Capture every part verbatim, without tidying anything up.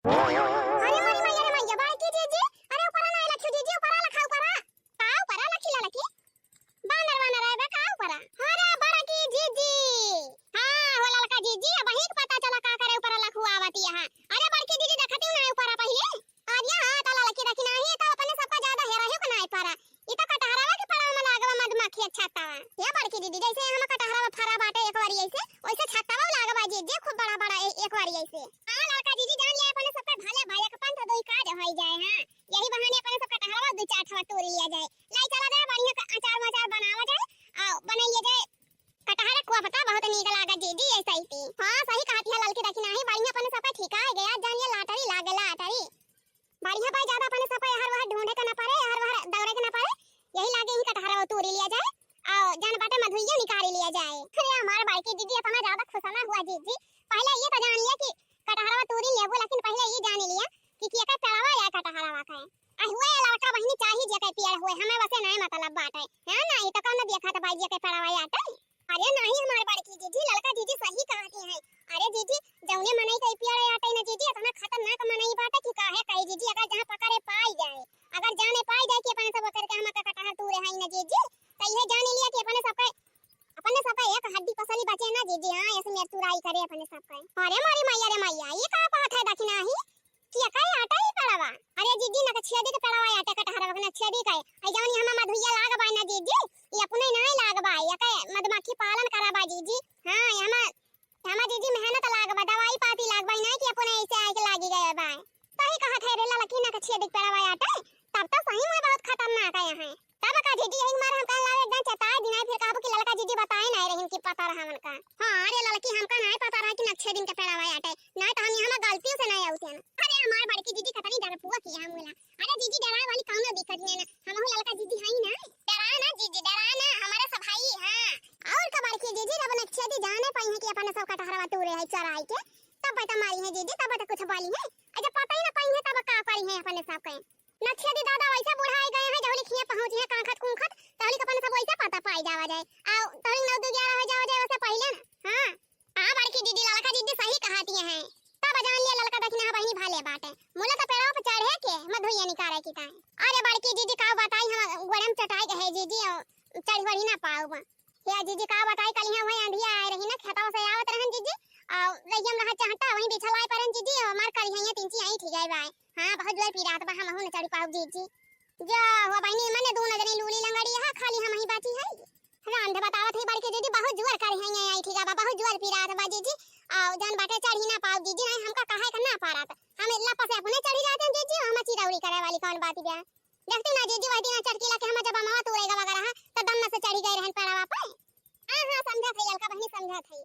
अरे मोरी मैया रे मैया, बड़की जीजी, अरे ऊपरा ना लखियो जीजी, ऊपरा लखा ऊपरा। का ऊपरा लखी ललकी? बानर वानर आए बा का ऊपरा? अरे बड़की जीजी। हाँ हो ललका जीजी, अब वही के पता चला का करे ऊपरा लखुआवत यहाँ। अरे बड़की जीजी देखती हूँ ना ऊपरा पहिले। अरे हाँ, त ललकी देखी नाही, त अपने सबका ज्यादा हेरहियो के नाही परा। ई त कटहरवा के पड़वा में लागवा मधुमक्खी छत्तावा। ये बड़की दीदी, जैसे हम कटहरवा फरा बाटे एक बारी ऐसे, वैसे छत्तावा लागवा जीजी, खूब बड़ा बड़ा ए-, एक बारी ऐसे। हाँ ललका जीजी, जान लिया अपने सबके भले भाई एक पंथ दुई काज होई जाए। हाँ, यही बहाने अपने सब कटहरवा दो चार ठवा तोड़ लिया जाए। लाई चला जाए, बढ़िया का अचार वचार बनावा जाए, आ बनाइए जाए। कटहर को पता बहुत नीक लागा जीजी, ऐसा ही थी। हाँ सही कहती है ललकी, देखी नाही, बढ़िया अपने सबका ठिका है गया, जान लिया लाटरी लागे लाटरी। बढ़िया पाई ज्यादा अपने सबका हर वहर ढूंढे के ना पड़े, हर वहर दौड़े के ना पड़े, यही लागे ही कटहरवा तोड़ी लिया जाए और जान बाटे मधुइयो निकाली लिया जाए। अरे हमार बड़की दीदी इतना ज्यादा खुश ना हुआ जीजी, पहले ये तो जान लिया कि कटहरवा तोड़ी लेबो, लेकिन पहले ये जान लिया कि, कि एकर पेड़वा या कटहरवा का है। आ हुए लड़का बहिनी चाही जे के पेड़ हुए, हमें वसे नहीं मतलब बाटे। हाँ नहीं तो कौन देखा तो भाई जे के पेड़वा या तो। अरे नहीं हमार बड़की जीजी, ललका जीजी सही कहती हैं। अरे जीजी, जौने मनई के पेड़ आटे ना जीजी, इतना खतरनाक मनई बाटे कि काहे कही जीजी, अगर जहाँ पकड़े पाई जाए, अगर जाने पाई जाए कि अपने सब करके हम कटहर तूरे हई ना जीजी, तो ये जान लिया कि अपने सबके, अपने सबके एक हड्डी पसली बचे ना जीजी। हाँ, ऐसे मेर तुराई करे अपने सबके। अरे मोरी मैया रे मैया, ये का कहत है दखिना ही? कि एका आटा ही पेड़वा? अरे जीजी, नकछेदी के पेड़वा आटे कटहरवा के नकछेदी के। आई जौन यहाँ मधुइया लाग बा ना जीजी, ये अपने नहीं लाग बा, ये के मधुमक्खी पालन करा बा जीजी। हाँ, यहाँ, यहाँ जीजी मेहनत लाग बा, दवाई पाती लाग बा, नहीं कि अपने ऐसे आके लागी गए बा। सही कहत है रे ललकी, नकछेदी के पेड़वा आटे, तब तो सही में बहुत खतरनाक है यहाँ। तब का जीजी, यही मारे हम कहन लावे एकदम चेताए दिनाए, फिर कहबो कि ललका जीजी बताए नाय रहिन कि पता रहा उनका। हाँ, अरे ललकी, हमका नाय पता रहा कि नकछेदी के पेड़वा आटे, नाय तो हम यहाँ गलतियों से नाय आउते ना। अरे हमार बड़की जीजी कतनी डरपुआ किया मुला। अरे जीजी डराए वाली कौनो दिक्कत नहीं ना, हमहू ललका जीजी हई ना। डरा ना जीजी, डरा ना, हमारे सब हई, हाँ। और का बड़की जीजी, जब नकछेदी जाने पाई है कि अपने सब कटहरवा तूरे है चराई के, तब बता मारी है जीजी, तब बता कुछ बोली है। अरे पता ही ना पाई है तब का करी है अपने सब के। नच्छे दी दादा वैसे बुढ़ाए गए हैं, जहुली खिया पहुँची हैं कांखत कुंखत, तहली के अपन सब वैसे पता पाई जावा जाए। आ तहली नौ दो ग्यारह हो जावा जाए वैसे पहिले ना। हाँ। हाँ, बड़की दीदी, ललका दीदी सही कहती हैं। तब जान लिया ललका दखिना बहिनी भाले बाटे। मुला तो पेड़वा पे चढ़े के, मधुइया निकाले की ताई। अरे बड़की दीदी का बताई, हम गोड़े में चटाई गए जीजी, और चढ़ी वढ़ी ना पाऊ। हे जीजी का बताई, कल यहाँ वही आंधिया आए रही ना, खेतवा से आवत रहन जीजी, और रहियम रहा चाहता, वहीं बिछल आए परन जीजी, और हमार कल यहाँ तीन ची आई ठीक है बाय। हाँ, बहुत जोर पीरात बा, हमहू न चढ़ी पाउब जीजी। जा हो बहिनी, मने दूनो जनी लूली लंगड़ी है, खाली हमही बाची है। रांध बतावत है बड़की जीजी, बहुत जोर करे हैं ये आई ठीक बा, बहुत जोर पीरात बा जीजी। आओ जान बाटे चढ़ी ना पाउब जीजी, नहीं हमका कहे का ना पारत। हम लपा से अपने चढ़ी जाते हैं जीजी, हम चिरौरी करे वाली कौन बात बा? देखती ना जीजी, वही दिन चढ़कीला के हम जब अमवा तोड़े गवा रहा, तो दम से चढ़ी गए रहन पेड़वा पे। हाँ, हाँ, समझत है, ललका बहिनी समझत है।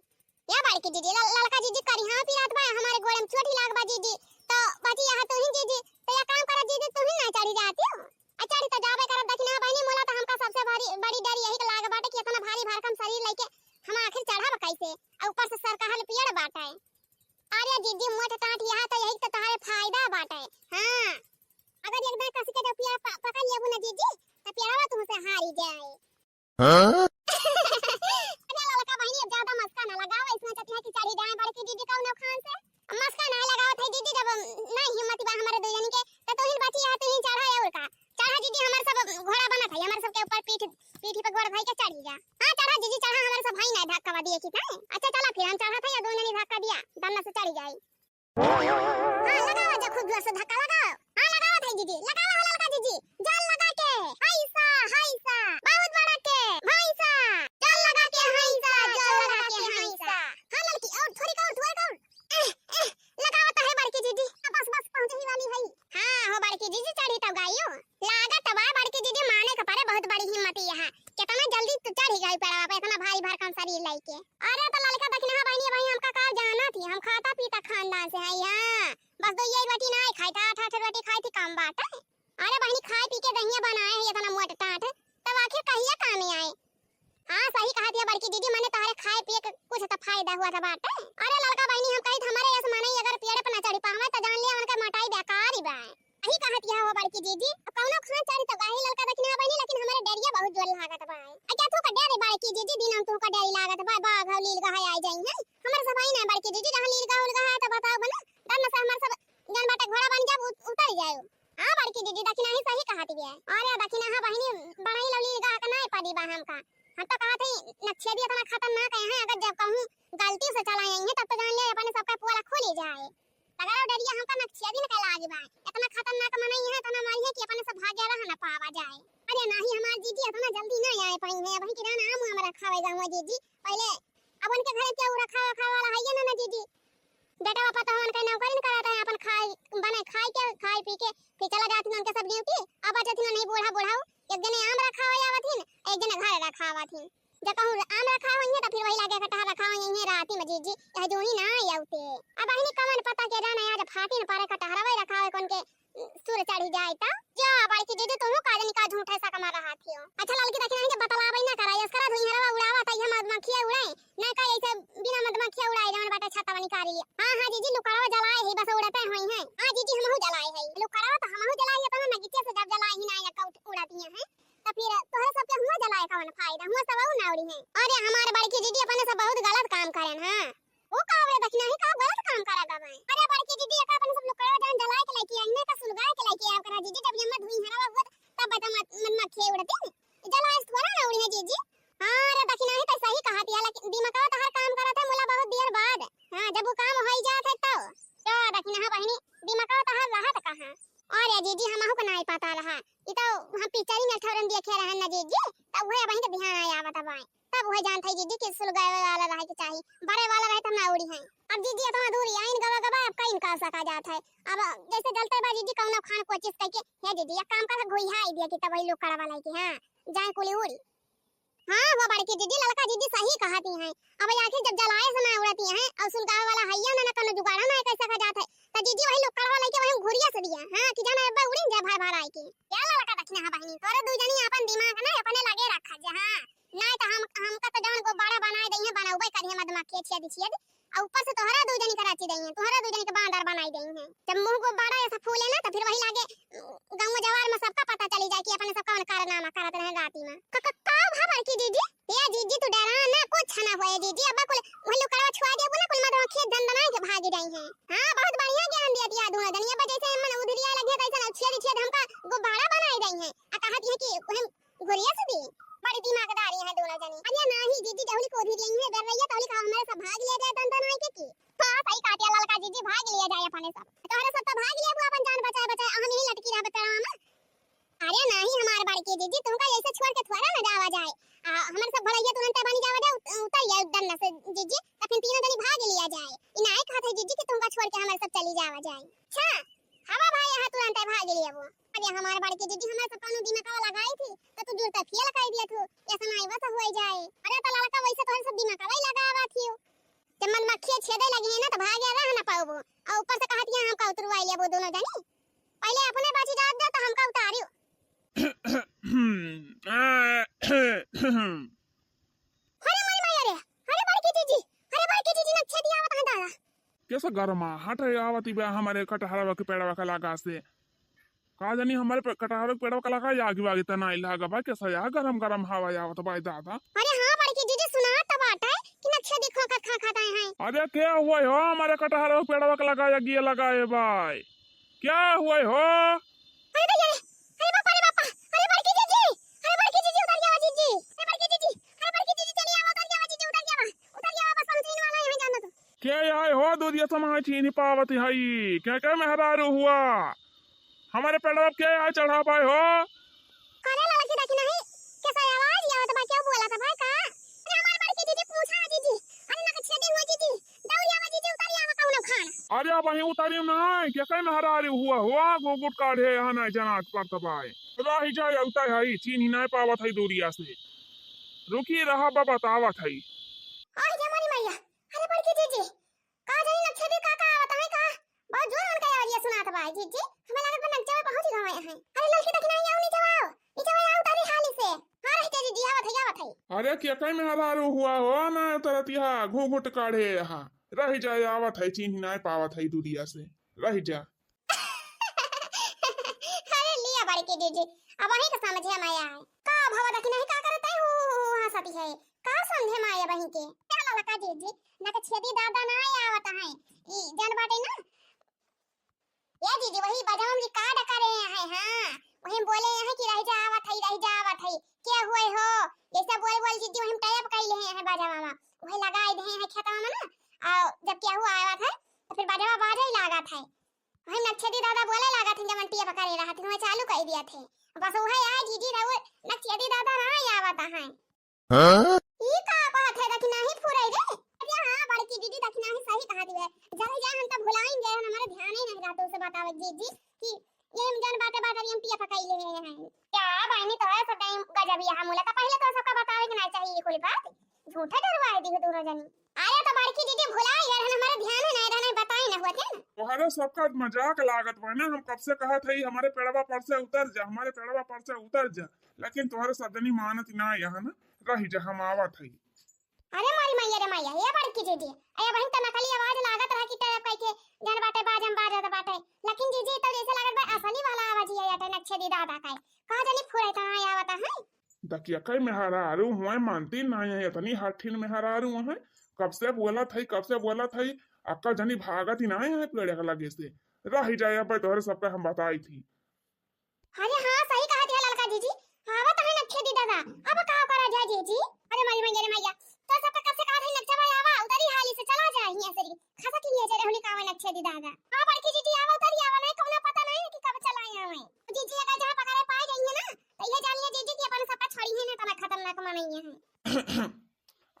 या बड़की जीजी, ल-, ललका जीजी करी हाँ पीरात बा, हमारे गोड़े में चोटी लाग बा जीजी। तो बाजी यहाँ तू ही जीजी, तो या काम करा जीजी, तू ही ना चढ़ी जाती हो। आ चढ़ी तो जाबे करब, दखिना बहिनी, मोला तो हमका सबसे भारी, बड़ी डर यही के लाग बाटे कि इतना भारी भरकम शरीर लेके हम आखिर चढ़ब कैसे? आ ऊपर से सरकहल पेड़ बाटे। अरे जीजी, मोट टाट यहाँ तो यही तो तुम्हारे फायदा बाटे। हाँ, अगर एक दाएं कस के जो पेड़ प-, पकड़ लेबू ना जीजी, तो पेड़वा तुमसे हारी जाए। हाँ? अरे ललका बहिनी, अब ज्यादा मस्का ना लगाओ, इसमें चटिया की चढ़ी जाए बड़की दीदी कौनो खान से। मस्का ना लगाओ थे दीदी, जब नहीं हिम्मत बा हमारे दो जनी के, तो तू ही बची है, तू ही चढ़ा है और का। चढ़ा दीदी, हमारे सब घोड़ा बनत है, हमारे सबके ऊपर पीठ, पीठी पे गोड़ धई के चढ़ी जा। हाँ, चढ़ा दीदी, चढ़ा, हमारे सब भाई ना धक्का दिए की ताई। अच्छा चला फिर हम चढ़ा थे या दो जनी धक्का दिया, दन्ना से चढ़ी जाई। हाँ, लगावा जा, खूब जोर से धक्का लगाओ। हाँ, लगावत है जीजी, लगावा हो ललका जीजी, जाल लगा के, हाइसा, हाइसा, बहुत बड़ा के, हाइसा, जाल लगा के, हाइसा, जाल लगा के, हाइसा। हाँ ललकी, और थोड़ी का, और थोड़ी का, और। एह, एह, लगावत है बड़की जीजी, बस, बस, पहुँच ही वाली है। हाँ, हो बड़की जीजी, चढ़ी तो गई हो। लागत बा बड़की जीजी, माने के परे, बहुत बड़ी हिम्मत है यहाँ। कितना जल्दी तू चढ़ी गई पेड़वा पे, इतना भारी भरकम शरीर लेके। अरे तो ललका दखिना बहिनी, भाई हमका का जाना थी, हम खाता पीता खानदान से है यहाँ। बस दो ये रोटी ना खाई था, आठ आठ रोटी खाई थी, कम बात है। अरे बहिनी, खाए पी के दहिया बनाए है इतना मोट टाट, तब आखिर कहिया काम में आए? हाँ, सही कहा दिया बड़की दीदी, मने तोहरे खाए पिए के कुछ तो फायदा हुआ था बाटे। अरे ललका बहिनी, हम कही हमारे यस मनई अगर पेड़ पे ना चढ़ी पावे तो जान लिया उनके मोटाई बेकार ही बा। सही कहा दिया हो बड़की दीदी, अब कौनो खान चढ़ी तो गाही ललका दखिना बहिनी, लेकिन हमारे डरिया बहुत जोर लागत बा। अच्छा तू का डरे बड़की दीदी, दिन हम तू का डरी लागत बा, बाघ हो लील गहा आ जाई है। हमारे सब आई ना बड़की दीदी, जहाँ लील गहा उल गहा है तो बताओ बना, डर न से हमारे सब जन जीजी दखिनही सही कहत बिया। अरे दखिनहा बहिनी, बड़ई लवली गाहक नाय पड़ी बा हमका। हम तो कहत हई नक्छेदी इतना खतरनाक है, अगर जब कहूँ गलती से चला आई है तब तो जान ले अपने सबका पोला खुली जाए। तगड़ा डरिया हमका नक्छेदी न के लाग बा। इतना खतरनाक मनई है, इतना मारी है कि अपने सब भाग्य रह न पावा जाए। अरे नाही हमार जीजी इतना जल्दी ना आए पाई है, अबही किराना आम हमरा खावे जाऊँ जीजी। पहले अब उनके घरे केहू रखा, रखा वाला है ना, ना जीजी। बेटा बापा तो हमन के नौकरी न करत है, अपन खाए, बने खाए के, खाए पी के, फिर चला जात उनके सब ड्यूटी। अब बचत नहीं बूढ़ा, बूढ़ाऊ, एक जने आम रखा हो आवत हिन, एक जने घर रखा आवत हिन। जब कहूँ आम रखा होइहे, तो फिर वही लागे कटहर रखा होइहे राती में जीजी, यह जूनी ना आवते। अब अहिनी कमन पता के जाने आज फाटी न पारे कटहरवे रखा हो, कौन के सुर चढ़ी जाए तो। जा बड़की जीजी, तू का जानी का झूठे सा कमा रहा थी हो। अच्छा ललकी दखिनही के बतलावे ना करा, यस करा धुइहरवा उड़ावा, तई हम मधुमक्खिया उड़ाए, ना का ऐसे बिना मधुमक्खिया उड़ाए जवन बाटे छतवा निकाली। हाँ, हाँ जीजी, लुकड़वा जलाए है, बस उड़ते होई है। हाँ जीजी, हमहू जलाए है। लुकड़वा तो हमहू जलाए है, तो नगीचे से जब जलाए ही ना, या कउट उड़ा दिए हैं। तो फिर तोहरे सबके हुआ जलाए कवन फायदा, हुआ सब ना उड़ी है। अरे हमारे बड़की जीजी अपने सब बहुत गलत काम करेन, हाँ। वो का हुए दखिनही, का गलत काम करा गवा है? अरे बड़की जीजी, एका अपने सब लुकड़वा जान जलाए के लेके आई, ना का सुलगाए के लेके आया करा जीजी, जब यम्मा धुइहरवा हुआ तब बता मत, मधुमक्खी उड़ती। जलाए से थोड़ा ना उड़ी है जीजी। हाँ रे दखिनही, तो सही कहत है, लेकिन दिमागवा तो हर काम करत है मुला बहुत देर बाद। हाँ, जब वो काम होई जात है तो। का दखिनहा बहिनी, दिमागवा तो हर रहत कहाँ? अरे जीजी, हमहू को नाई पता रहा। ई तो हम पिक्चरी में ठौरन देखे रहन ना जीजी, तब वही अबही के ध्यान आया आवत बाय। तब वही जानत है जीजी कि सुलगावे वाला रहे के चाही, बड़े वाला रहे तब ना उड़ी है। अब जीजी इतना दूर आइन गवा गवा, अब कहीं का सका जात है। अब जैसे जलते बा जीजी, कौनो खान कोशिश करके, हे जीजी, एक काम कर, घुइहा आई दिया कि तब वही लोग कड़वा लाई कि हाँ, जाए कुली उड़ी। हाँ, वो बड़की जीजी, ललका जीजी सही कहती हैं। अब आखिर जब जलाए से ना उड़ती हैं और सुलगावे वाला हैया ना, ना कोनो जुगाड़ा ना कर सका जात है, तो जीजी वही लोग कड़वा लेके वही घुरिया से दिया, हाँ, कि जाना अब्बा उड़िन जा भर भर आए के। क्या ललका दखिनहा बहिनी, तोरे दू जनी अपन दिमाग ना अपने लगे रखा जा, हाँ, नहीं तो हम, हमका तो जौन गुब्बारा बनाए दई है, बनौबे करिए मधुमक्खी छियद छियद, और ऊपर से तोहरा दू जनी के राची दई है, तोहरा दू जनी के बांदर बनाई दई है। जब मुंह गुब्बारा ऐसा फूले ना, तो फिर वही लागे, उम, गाँव जवार में सबका पता चली जाए कि अपने सब कौन कारनामा करत रहे राती में। क-, क-, का भा बड़की जीजी? ए जीजी, तू डरा ना, कुछ ना होए जीजी। अब कुल वही लुकड़वा छुआ देबू ना, कुल मधुमक्खी झंडनाए के भागी जाई है। हाँ, बहुत बढ़िया ज्ञान दिया दिया दोनों जनी। अब जैसे मन उधरिया लगे, तैसे छेद छेद हमका गुब्बारा बनाई दई है। आ कहत है कि हम घुरिया से दी। बड़ी दिमागदारी है दोनों जनी। अरे नाही जीजी, जहुली को उधरिया है, डर रही है, तहुली का हमारे सब भाग लिया जाए, दन दन आए के की। हाँ, सही कहत है ललका जीजी, भाग लिया जाए अपने सब। तोहरे सब तो भाग लिया, अपन जान बचाए बचाए, हम यहीं लटकी रह बेचारा में। अरे नाही हमार बड़की जीजी, तुमका ऐसे छोड़ के थोड़ा ना जावा जाए। आ, हमारे सब भलैया तुरंत बनी जावा जाए, उत-, उतर जाए डंडा से जीजी, तो फिर तीनों जनी भाग लिया जाए। ई नाही कहत है जीजी कि तुमका छोड़ के हमारे सब चली जावा जाए। अच्छा, हवा भाई यहाँ तुरंत भाग लिया वो। अरे हमार बड़की जीजी, हमारे सब कानून दिमाग लगाई थी, तो तू जुड़ता फेल कर दिया तू, ऐसा नाही वैसा हो जाए। अरे तो लड़का वैसे तोहरे सब दिमाग लगावा थी। जब मधुमक्खियाँ छेदे लगी है ना, तो भागे रह ना पाउबो। और ऊपर से कहत है हमका उतरवाई लेबो दोनों जनी। पहले अपने बाची जात दे, तो हमका उतारियो। अरे मोरी माई, अरे, अरे बड़की जीजी, अरे बड़की जीजी, नक्शे दिया आवत है दादा। कैसा गरमाहट है आवत बा हमारे कटहरवा के पेड़वा के लगा से। का जानी हमारे पे-, कटहर के पेड़वा के लगा आगी वागी त नाई लागा बा, कैसा या गरम गरम हवा आवत बा दादा। अरे हाँ बड़की जीजी, सुना तो बात है कि नक्शे देखो का खा खाता है। अरे क्या हुआ हो हमारे कटहर के पेड़वा के लगा आगी लगाए बा? क्या हुआ हो? अरे भैया रे, अरे बापा रे बापा, अरे बड़की जीजी, अरे बड़की जीजी उतर जावा जीजी, अरे बड़की जीजी, अरे बड़की जीजी चली आवा, उतर जावा जीजी, उतर जावा, उतर जावा, बस हम तीन वाला यहाँ जाना तो। के आए हो दूधिया समाज चीन्ही पावत हई? के के मेहरारू हुआ? हमारे पेड़वा के आए चढ़ा पाए हो? करे ललकी देखी नहीं, कैसा आवाज आवत बा, क्या बोला था भाई का? अरे हमारे बड़की जीजी पूछा जीजी, अरे ना छेदी हुआ जीजी, दौड़ी आवा जीजी, उतारी आवा कौनो खान। अरे अब वहीं उतारी ना, के के मेहरारू हुआ, हुआ घुघुट काढ़े यहाँ ना जनात पड़त बाय। रही जाए उतर हई, चीन्ही ना पावत हई दूरिया से। रुकी रहा बा बतावत हई। आई गे मोरी मैया, अरे बड़की जीजी, का जानी नक्शे दे का का आवत है का? बहुत जोर उनका आवाज सुनात बा, जीजी। हमें लागत बा नक्शा में पहुंच गए हैं। अरे ललकी देखी नहीं, आओ नीचे आओ। नीचे आओ, उतारी हाली से। हाँ रही जीजी, आवत है, आवत है। अरे के कई मेहरारू हुआ हो ना तरतिया घूघूट काढ़े यहाँ। रही जाए आवत है, चीन्ही नाय पावत है दूरिया से। रही जा। अरे लिया बड़की जीजी, अब वही के समझे में आए। का भवा देखी नहीं का करत है, हु, हु, हु, हंसती है। का समझे में आए वही के? का ललका जीजी, ना के छेदी दादा ना आवत है। ई जन बाटे ना, ए दीदी, वही बजवा में record करे हैं, हाँ, वही बोले हैं कि "रह जा, आवत है, रह जा, आवत है, के हुए हो?" ऐसा बोल बोल दीदी, वही type कर ले हैं बजवा में, वही लगाए दे हैं खेतवा में ना, और जब केहू आवत है, तो फिर बजवा बाजे ही लागत है। वही नक्शेदी दादा बोले लागत है, जब type करे रहत है, वही चालू कर दिया थे। बस वही आए दीदी, रहो नक्शेदी दादा ना आवत है। हाँ? ई का कहत है, दखिनाही फुरई रे? अरे हाँ, बड़की दीदी दखिनाही सही कहत है। जल्दी जा, हम तो भुलाइन गए, हमारे ध्यान ही नहीं रहता उसे बतावे दीदी कि ये हम जन बाटे बाटे हम पिया पकाई ले हैं। का बहिनी, तोहरा सब टाइम गजब यहाँ मुला, तो पहले तो सबका बतावे के ना चाहिए कुल बात। झूठे डरवाए दी हो दोनों जनी। अरे तो बड़की दीदी भुलाई गए, हमारे ध्यान ही नहीं रहना, बताई ना हुआ थे ना। तोहरे सबका मजाक लागत बा ना, हम कब से कहत है हमारे पेड़वा पर से उतर जा, हमारे पेड़वा पर से उतर जा, लेकिन तोहरे सब जनी मानत ना यहाँ ना। रही जा, हम आवत है। अरे मोरी मैया रे मैया, ए बड़की जीजी, ए बहिन, त नकली आवाज लागत रहा कि type कइके जन बाटे बाजम बाजत बाटे, लेकिन जीजी तो जैसे लागत बा असली वाला आवाज ही है, अटे नक्शेदी दादा का है। कहाँ जानी फुरैत ना आवत है। दकिया कई मेहरारू हुए मानती ना है, इतनी हठीन मेहरारू है। कब से बोलत है, कब से बोलत है, अक्का जनी भागत ही ना है पेड़ के लगे से। रही जाए, अब तोहरे सबका हम बताई थी। अरे हाँ, सही कहत है ललका जीजी, आवत है नक्शेदी दादा, अब का करा जाए जीजी? अरे मोरी मैया रे मैया, तो सब कब से कहत है नक्शा भाई आवा, उतरी हाली से चला जाए हियां से, खसा के लिए जे रहने का आवे नक्शेदी दादा। हाँ बड़की जीजी आवा, उतरी आवा, नहीं कौनो पता नहीं कि कब चला आवे। जीजी अगर जहाँ पकड़े पाए जाइए ना, तो ये जानिए जीजी कि अपन सबका छोड़ी है ना, तना खतरनाक मनइया है।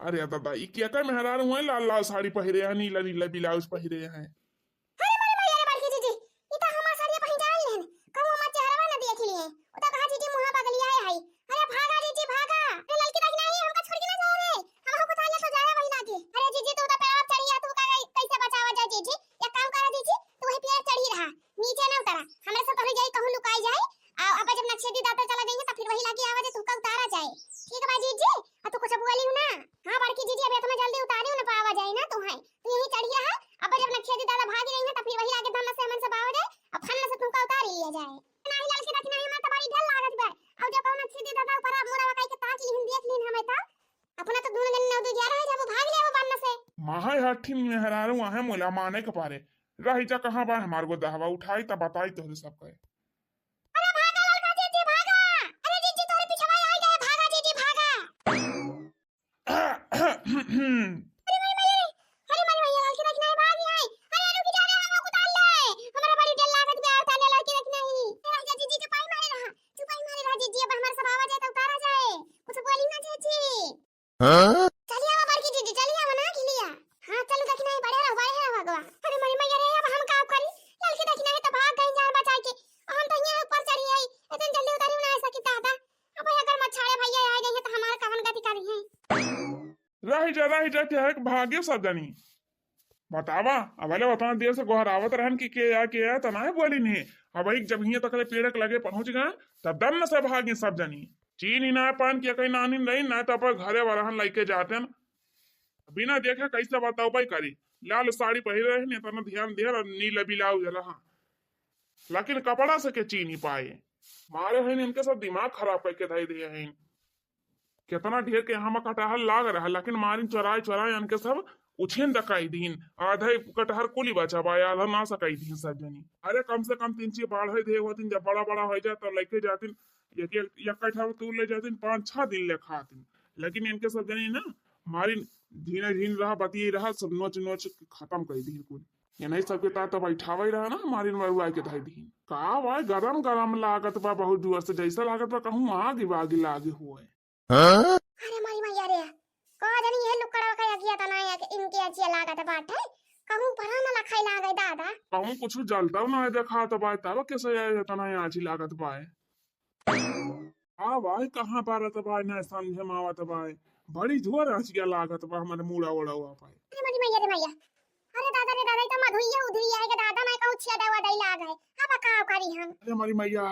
अरे दादा, ई क्या का मेहरारू है, लाल लाल साड़ी पहिरे है, नीला नीला ब्लाउज पहिरे है। अरे मोरी मैया रे बड़की जीजी, ई त हमार साड़िया पहिन जान लेन, कहूँ हमार चेहरवा न देख लिए। उ त कहा जीजी मुँह बगलिया है, है। अरे भागा जीजी भागा, अरे ललकी दाई नहीं, हमका छोड़ के ना जाए रे, हम हो कुछ तो जाए वही लागे। अरे जीजी तू तो पैर चढ़ी है, तू का कैसे बचावा जाए जीजी? एक काम करा जीजी, तू वही पैर चढ़ी रहा, नीचे ना उतरा, हमरे से पहले जाई कहूँ लुकाई जाए, आ अब जब नक्शेदी दादा चला जाएंगे तो फिर वही लागे आवा जाए, तू का उतारा जाए। ठीक बा जीजी, आ तू कुछ बोली हूँ ना। हाँ बड़की जीजी, अब इतना जल्दी उतारी हूँ ना पावा जाए ना तू है, तू यहीं चढ़ी रहा। अब जब नक्शेदी दादा भागी रही है, तो फिर वही लागे धन से मन से बाव जाए, अब फन से तुमका उतार लिया जाए। नहीं ललकी दाई नहीं, हमार तो बड़ी डर लागत बा। अब जब कौन नक्शेदी दादा ऊपर अब मुड़ा वकाई के ताक लिहिन, देख लिहिन हमें तो, अपना तो दोनों जन नौ दो ग्यारह है, जब वो भाग ले वो बन्न से। माहे हठीन मेहरारू आहे मुला माने के पारे। रही जा कहाँ बा हमार गो दहवा उठाई, तब बताई तोहरे सब कहे। अरे भागा ललका जीजी भागा, अरे जीजी तोहरे पिछवा आई गए, भागा जीजी भागा। अरे माई, माई, अरे माई, माई, लड़की देखना है, भाग यहाँ। अरे रुक जा रे, हम लोग उतार ले। हमारा बड़ी डर लागत बा, उतार ले लड़की देखना ही। ए, राजा जीजी के पाई मारे रहा, तू पाई मारे रहा जीजी, अब हमारे सब आवा जाए तो उतारा जाए। कुछ बोली ना जीजी। हाँ? चलिए आवा बड़की जीजी, चलिए आवा ना खिलिया। हाँ, चलो देखना है, बड़े रहो, बड़े रहो अगवा। अरे माई, माई, अरे अब हम का करी? लड़की देखना है तो भाग गई जान बचाई के। हम तो यहाँ ऊपर चढ़ी आई, इतनी जल्दी उतारी ना सकी दादा। अब अगर मछाड़े भैया आ गए हैं तो हमारा कवन गति करी है? रह जा, रह जा, के है भाग्य सब जनी। बतावा, अब ले उतना देर से गोहरावत रहन कि के आ, के आ, त नाय बोली नहीं। अब एक जब हियां तक ले पेड़ के लगे पहुंच गए, तब दम से भागी सब जनी। चीन ही ना पान के कहीं नानी रही, ना तो अपन घरे वाला हन लइके जाते न। बिना देखे कैसे बताओ भाई करी। लाल साड़ी पहिरे रहे, इतना ध्यान दे रहा, नीला ब्लाउज रहा। लेकिन कपड़ा से के चीनी पाए। मारे हैं इनके सब दिमाग खराब करके धई दिए हैं। कितना ढेर के हम कटहर लाग रहा, लेकिन मारिन चोराए चोराए इनके सब उछिन दकाई दीन। आधे कटहर कुली बचा बा, आधा ना सकाई दीन सब जनी। अरे कम से कम तीन चार बाढ़ है दे होतिन, जब बड़ा बड़ा हो जाए तो लेके जातिन, एक एक एक कटहर तूर ले जातिन, पाँच छह दिन ले खातिन। लेकिन इनके सब जनी ना मारिन झीने झीन रहा, बतिये रहा, सब नोच नोच के खत्म कर दीन कुल। ये नहीं सबके तात तो बैठावे रहा ना, मारिन मरुआ के धई दीन। का भाई गरम गरम लागत बा बहुत जोर से, जैसा लागत बा कहूँ आग वाग लागे हुए। हाँ? अरे माई माई, अरे का जानी ये लुकड़वा का अगिया तना या कि इनके अचिया लागत बाटे, कहूँ परा न लखाई लागे दादा। कहूँ कुछ जलता ना है देखा तो बाय, तब कैसे ये तना आँची लागत बाय। हाँ भाई, कहाँ पारत बाय, ना समझे में आवत बाय, बड़ी जोर आँचिया लागत बा हमारे मुड़ा उड़ा हुआ पाए। अरे माई माई, अरे मैया, अरे दादा रे दादा, ई तो मधुइया उधुइया है के दादा, मैं कहूँ छिया दवा दई लाग है, अब का करी हम? अरे हमारी मैया,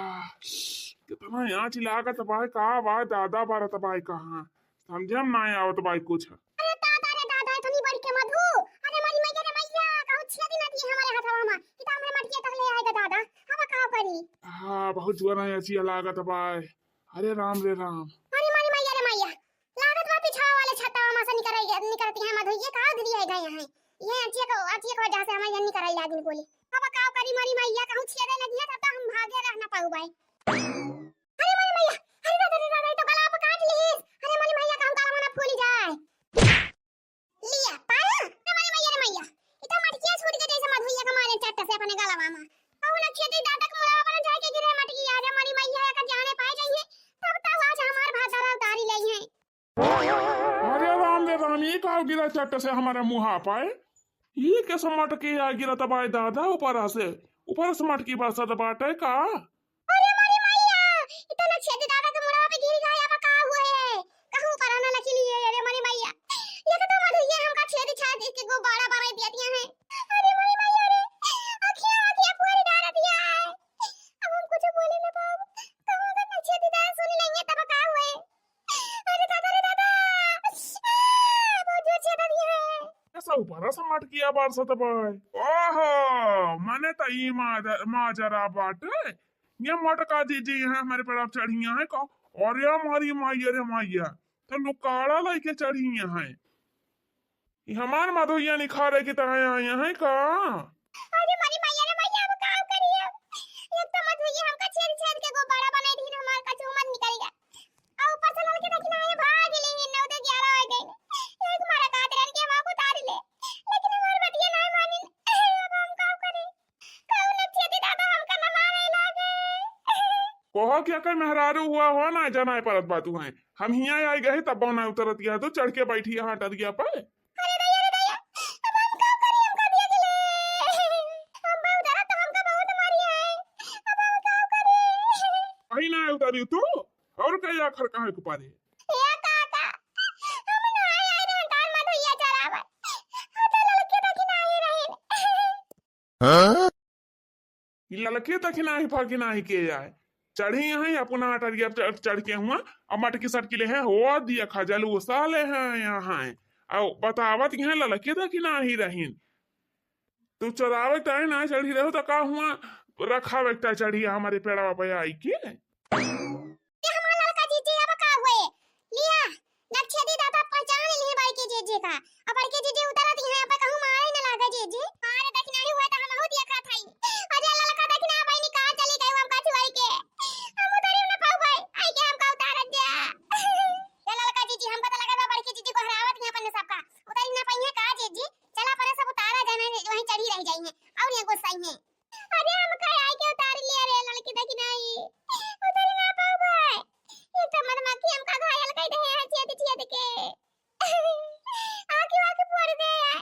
कितना आँच लागत बाय, का बाय दादा, बारत बाय कहाँ, समझे में ना आवत बाय कुछ। अरे दादा रे दादा, इतनी बड़ी के मधु, अरे हमारी मैया रे मैया, कहूँ छिया दिन आती है हमारे हाथवा में, ई तो हमरे मटकिया तक ले आएगा दादा, अब का करी? हाँ, बहुत जोर आँचिया लागत बाय, अरे राम रे राम। अरे हमारी मैया रे मैया, लागत बा पिछवा वाले छत्ता में से निकल, निकलती है मधुइया, का उधरी है गए हैं, ये आँचिया को, आँचिया को वजह से हमारे यहाँ निकल आई लागिन बोली। अब का अरे मोरी मैया, कहूँ छेदे लगी है, तब तो हम भागे रह ना पाउबे। अरे मोरी मैया, अरे दादा, अरे दादा, ई तो गला पे काट लिहिस। अरे मोरी मैया, कहूँ गला ना फूली जाए। लिया, पाया? अरे मोरी मैया, रे मैया, ई तो मटकिया छूट के जैसे मधुइया के मारे चट्ट से अपने गलवा में। अउ ना छेदी दादा के मुड़वा पर जाए के गिरे मटकिया, अरे मोरी मैया, अगर जाने पाए जाइए, तब तो आज हमार भात दारा उतारी ले हैं। अरे राम रे राम, ई का गिरा चट्ट से हमारे मुँहा पाए? ई कैसे मटकी आ गिरा तबाय दादा ऊपर से? ऊपर से मटकी बरसत बाटे का? अरे मोरी मैया, ई तो ना छेदी दादा के मुड़वा पे गिर गया, अब का हुए? कहूँ पर ना लगी लिए, अरे मोरी मैया। ये तो मधुइया हमका छेदी छेदी के गुब्बारा बनाई दिया दिया है। अरे मोरी मैया रे, अखिया, अखिया पूरी डाल दिया है। अब हम कुछ बोले ना पाओ, कहूँ अगर ना छेदी दादा सुन लेंगे तब का हुए? अरे दादा रे दादा, आ, बहुत जोर छेदा दिया है। ऐसा ऊपर से मटकिया बरसत बाय। ओहो, माने त ई माजर-, माजरा बाटे। ये मोटका जीजी यहाँ हमारे पेड़ा पे चढ़िया है का? अरे हमारी माई, अरे मैया, तो लुकाड़ा लेके चढ़िया है। ई हमार मधुइया निखारे की तरह यहाँ है का? अरे हमारी मैया रे मैया, अब का करी अब? एक तो मधुइया हमका छेद छेद के गुब्बारा बनाई दीन, हमार कचूमर निकल गया। आ ऊपर से ललके देखी ना, ये भाग ले, नौ दे ग्यारह हो गए। एक मारा कात रन के हम उतार ले, लेकिन हमार बतिया ना मानिन। अब हम का करी? कहूँ ना छेदी दादा हमका ना मारे लागे। कहो क्या कई मेहरारू हुआ हो ना, जनाए परत बात हुए। हम हियाँ आई गए तब ना उतरत गया तो चढ़ के बैठी यहाँ टरिया पर। अरे दैया रे दैया, अब हम का करी, हमका दिया के ले। हम बहुत डरा तो हमका बहुत मारी है। अब हम का करी? अही ना उतारी तू, और कई आखर कहाँ के पारे? ए काका, हम ना आए, आए रे, तार मधुइया चरावे। हम तो ललके देखी ना आए रहे। हाँ? ई ललके देखी नाही फकी नाही के आए। चढ़ी यहाँ अपना टरिया पे चढ़, चढ़ के हुआ, अब मटकी सटकी ले हैं, हो दिया खजल उसा ले हैं यहाँ। अब बतावत यहाँ ललके देखी नाही रहीन। तू चरावे ताई ना चढ़ी रहो तो का हुआ, रखावे ताई चढ़ी हमारे पेड़वा पे आई के। ये हमार ललका जीजी, अब का हुए? लिया, ना छेदी दादा पहचान लिए बड़की जीजी का। अब बड़की जीजी उतरत ही हैं, अब कहूँ मारे न लागे जीजी। मारे देख नहीं हुआ तो हम बहुत ये खात हई। अरे ललका देख ना बहिनी कहाँ चली गई, हम का छुआई के। हम उतरी न पाऊ भाई, आई के हमका उतारत जा। ये ललका जीजी, हमका तो लगा बा बड़की जीजी को हरावत ही अपन सबका। उतरी ना पाई है का जीजी? चला परे सब उतारा जाए, वहीं चढ़ी रह जाई है और ये गुस्साई है। अरे हम का आई के उतार लिया रे ललकी देखी नाही। उतारी ना पाऊ भाई। एक तो मधुमक्खी हमका घायल कर दे है छेद छेद के। आँखी वाँखी फोड़ दे है।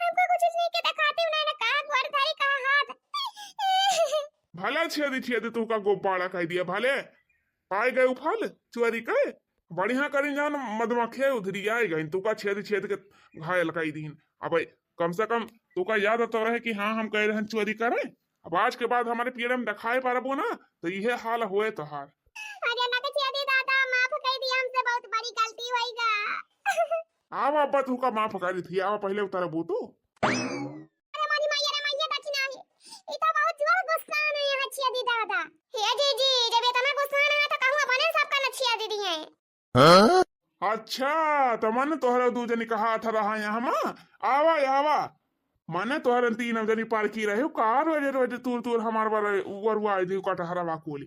हमको कुछ नहीं के दिखाते ना, ना कहाँ गोड़ धरे, कहाँ हाथ। भले छेदी छेदी तू का गुब्बारा कह दिया, भले पाए गए उ फल चोरी के। बढ़िया करिन जान मधुमक्खी उधरी आए गई, तू का छेद छेद के घायल कई दीन। अब कम से कम तू का याद तो रहे कि हाँ, हम कह रहे चोरी करे। अब आज के बाद हमारे पीड़े में दिखाए पारबो ना, तो इहे हाल होए तोहार। अरे ना तो छेदी दादा, माफ कर दिया, हमसे बहुत बड़ी गलती होई गा। आवा अब्बा, तू का माफ करी थी, आवा पहले उतरबू तू। अरे मोरी मैया रे मैया, देखी नाही, ई तो बहुत जोर गुस्सा में है छेदी दादा। हे जीजी, जब इतना गुस्सा ना है तो कहूँ अपने सबका नछिया दे दिए। हाँ? अच्छा, तो मन तोहरा दू जनी कहा था रहा यहाँ मा? आवा, आवा। मने तोहरे तीन जनी पार की रहे, का रोज रोज तूर तूर हमार वाला उगरुआ दे कटहरवा कोली।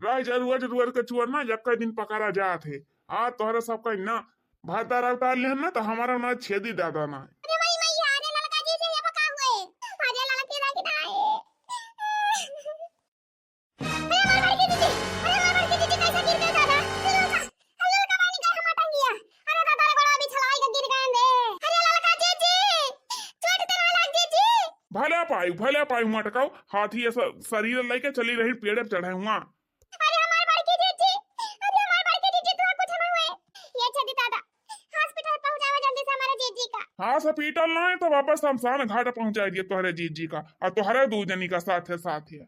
रोज रोज रोज के चुअर ना, एक दिन पकड़ा जात है। आ तोहरे सब कहीं ना, भात दारा उतार लेहन ना, तो हमारा ना छेदी दादा ना। अरे माई, माई, अरे ललका जीजी, ये बका हुए। अरे ललके लगे ना है। अरे हमार बड़की जीजी, अरे हमार बड़की जीजी, कैसे गिर गए दादा? अरे ललका, अरे ललका माई, निकाल हमार टंगिया। अरे दादा, रे गोड़वा बिछलाई के गिर गए दे। अरे ललका जीजी, चोट तो ना लग जीजी। भले पाई, भले पाई मटकाऊ, हाथी ऐसा शरीर लेके चली रही पेड़े पे चढ़े हुआ। अरे हमार बड़की जीजी, अरे हमार बड़की जीजी, तोहरा कुछ ना हुए। ये छेदी दादा, hospital पहुंचावा जल्दी से हमारे जीजी का। हाँ, hospital ना है तो वापस शमशान घाट पहुंचा दिए तोहरे जीजी का, और तोहरे दू जनी का साथे साथे।